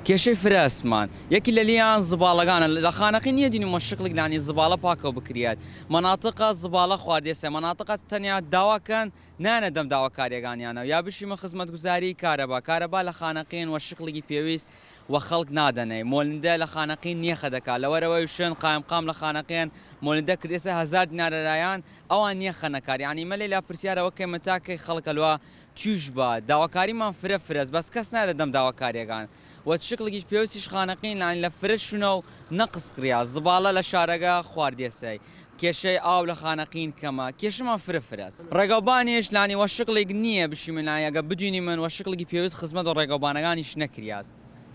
کێشەی فرەسمان، یەکی لەلیان زباڵەگانە. لە خانەقین نیەدینیم وە شکڵیگ لانی زباڵە پاکەو بکریەد. مەناتقە زباڵە خواردیەسە مەناتقە تەنیا داوا کەن نانە دەم داواکاریەگانیانەو یا بشیمە خزمەتگوزاری کارەبا. کارەبا لە خانەقین وە شکڵیگی پێویست وە خەڵک نادەنەی. مۆلندە لە خانەقین نیەخەدە کار. لەوەرەوەی شوێن قایمقام لە خانەقین مۆلندە کردیەسە 1000 دینار ئەرایان، ئەوان نیەخەنە کار. یانی ئیمە لەیلا پرسیارەوە کەیمن تا کەی خەڵک ئەلوا تویش با. داواکاریمان فرە فرەس بەس کەس نایدە دەم داواکاریەگان. وە شکڵیگیش پێویستیش خانەقین لانی لە فرە شوونەو نەقس کریا. زباڵە لە شارەگە خواردیەسەی. کێشەی ئاو لە خانەقین کەمە. کێشەمان فرە فرەس. ڕێگەوبانیش لانی وە شکڵیگ نییە بشیمن لانی ئەگەر بدوینیمن وە شکڵیگی پێویست خزمەت وە ڕێگەوبانەگانیش نەکریاس.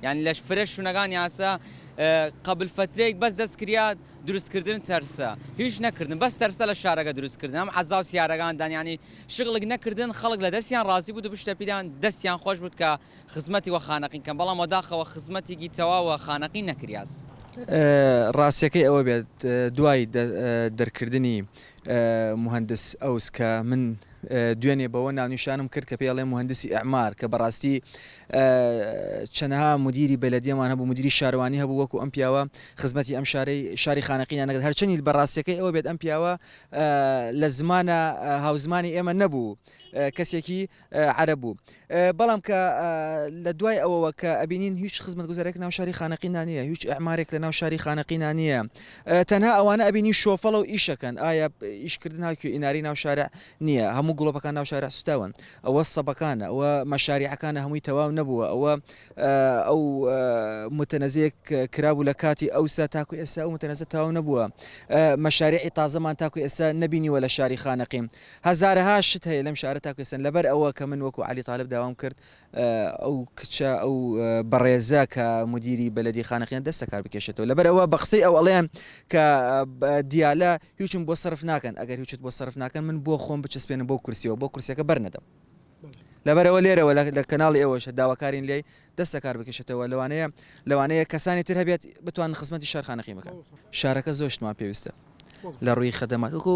یانی لە فرە شوونەگان یاسە قەبل فەترەیگ بەس دەس کریا دروس کردن تەرسە. هیچ نەکردن بەس تەرسە لە شارەگە دروس کردن. هەم عەزاو سیارەگان دان یانی شکڵیگ نەکردن خەڵک لە دەسیان ڕازی بوود و بشتە پیدان دەسیان خوەش بوود کە خزمەتی وە خانەقین کەن، بەڵام وەداخەوە خزمەتیگی تەواو وە خانەقین نەکریاس. ڕاستیەکەی ئەوە بێت دوای دەرکردنی موهەندس ئەوس کە من دوێنێ بەوە ناونیشانم کرد کە پێی ئەڵێن موهەندسی ئیعمار کە بەڕاستی چەنەها مودیری بەلەدیەمان هەبوو مودیری شارەوانی هەبوو وەکو ئەم پیاوە خزمەتی ئەم شارەی شاری خانەقینیان نەکرد هەرچەنی بەڕاستیەکەی ئەوە بێت ئەم پیاوە لە زمانە هاوزمانی ئێمە نەبوو کەسێکی عەرەب بوو بەڵام کە لە دوای ئەوەوە کە ئەبینین هیچ خزمەتگوزارێک ناو شاری خانەقینا نییە هیچ ئەمارێک لە ناو شاری خانەقینا نییە تەنها ئەوانە ئەبینی شۆفەڵە و ئیشەکەن ئایا ئیشکردن هاکوێ ئیناری ناو شارع نییە هەموو گڵۆپەکان ناو شارع سوتاون ئەوە سەبەکانە ئەوە مەشاریعەکانە هەمووی تەواو نەبووە ئەوە ئەو متەنەزەیەک کرابوو لە کاتی ئەوسا تاکو ئێستا ئەو متەنەزە تەواو نەبووە مەشاریعی تازەمان تاکو ئێستا نەبینیوە لە شاری خانەقین هەزارەها شت هەیە لەم شارە تاکو ئێستا لەبەر ئەوە کە من وەکو عەلی تالب داوام کرد ئەو کچە ئەو بەڕێزە کە مدیری بەلەدی خانەقینە دەست لەکار بکێشێتەوە لەبەر ئەوە بە قسەی ئەو ئەڵێن کە دیالە هیچم بۆ سەرف ناکەن ئەگەر هیچت بۆ سەرف ناکەن من بۆ خۆم بچەسپێنم بۆ کورسیەوە بۆ کورسیەکە بەرنەدەم لەبەرەوە لێرەوە لە کەناڵی ئێوەش داواکارین لێی دەست لەکار بکێشێتەوە لەوانەیە لەوانەیە کەسانی تر هەبێت بتوانن خزمەتی شار خانەقین بکەن شارەکە زۆر شتمان پێویستە لە ڕووی خەدەمات وەکو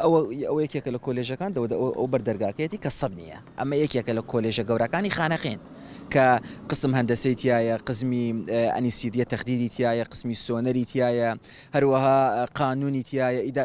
ئەوە ئەوە یەکێکە لە کۆلێژەکان دەوە ئەو بەر دەرگاکەیەتی کە سەب نییە ئەمە یەکێکە لە کۆلێژە گەورەکانی خانەقین کە قسم هەندەسەی تایە قزمی ئەنیسیدیە تەخدیری تایە قسمی سۆنەری تایە هەروەها قانونی تایە ئیدا.